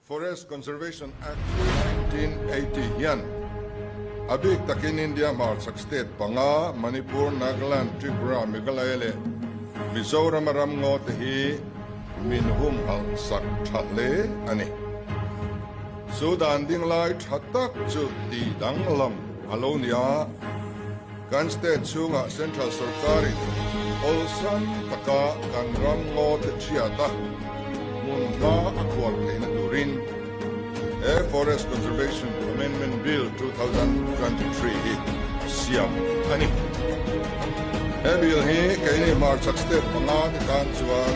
Forest Conservation Act 1980 hian a bik takin India hmarchhak state panga, Manipur, Nagaland, Tripura, Meghalaya leh Mizoram a ramngaw te hi min humhalh sak tha hle a ni. Chu dan ding lai tha tak chu tih danglam a lo ni a, kan state chhungah Central sorkarin awlsam taka kan ramngaw te thiat a, hmun hma a khual theihna turin he Forest Conservation Amendment Bill 2023 hi siam a ni. He bill hi keini hmarchhak state panga te tan chuan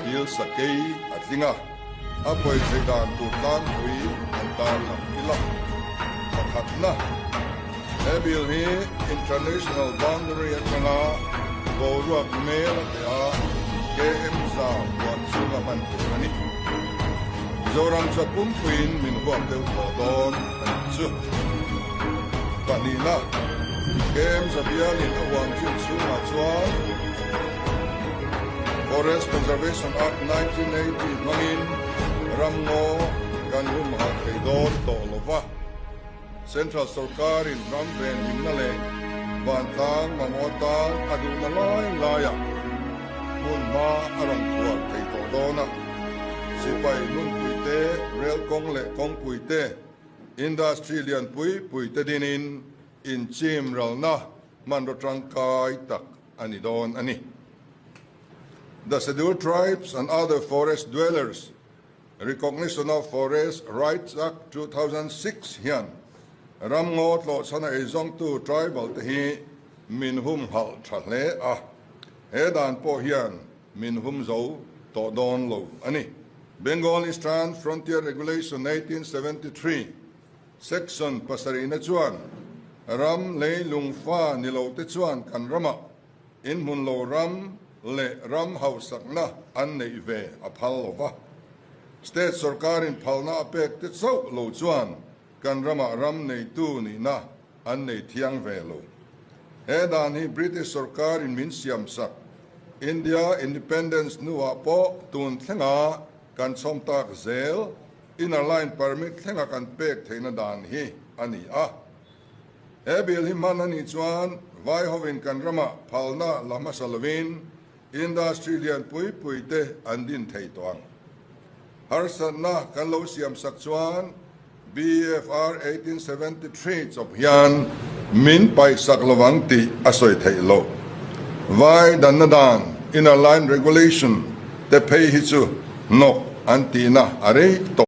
bill sakei a tling a, a pawi theih dan tur tlangpui an tarlang ila. Pakhatna, he bill hi International Boundary atanga boruak mel a teh a, KM huam chhunga hman tur a ni. Mizoram chu a pumpuiin min huam deuh tawh dawn a nih chu. Pahnihna, KM bialin a huam chin chhungah chuan Forest Conservation Act 1980 hmangin ramngaw kan humhalh thei dawn tawh lo va. Central sorkarin ram venhimna leh vantlang mamawh atan a duhna lai laiah hmun hma a rawn khuar thei tawh dawn a. Sipai hmunpui te, rel kawng leh kawngpui te, industry lian pui pui te dinin inchim ralna hmanraw tangkai tak a ni dawn a ni. The Scheduled Tribes and Other Forest Dwellers Recognition of Forest Rights Act 2006 hian ramngaw tlawhchhana eizawngtu tribal te hi min humhalh tha hle a, he dan pawh hian min hum zo tawh dawn lo a ni. Bengal Eastern Frontier Regulation 1873 Section pasarihna chuan ram lei lungfa ni lo te chuan kan ramah inhmun lo ram leh ram hausakna an neih ve a phal lo va. State sorkarin phalna a pek te chauh lo chuan kan ramah ram neitu nihna an nei thiang ve lo. He dan hi British sorkarin min siam sak India Independence hnuah pawh tun thlenga kan chhawm tak zel Inner Line Permit thlenga kan pek theihna dan hi a ni a. He bill hi hman a nih chuan vai hovin kan ramah phalna la hmasa lovin industry lian pui pui te an din thei tawh ang. Harsatna kan lo siam sak chuan BFR 1873 chawp hian min paih sak lovang tih a sawi theih loh. Vai danna dan, Inner Line Regulation, te phei hi chu hnawk an tihna a rei tawh.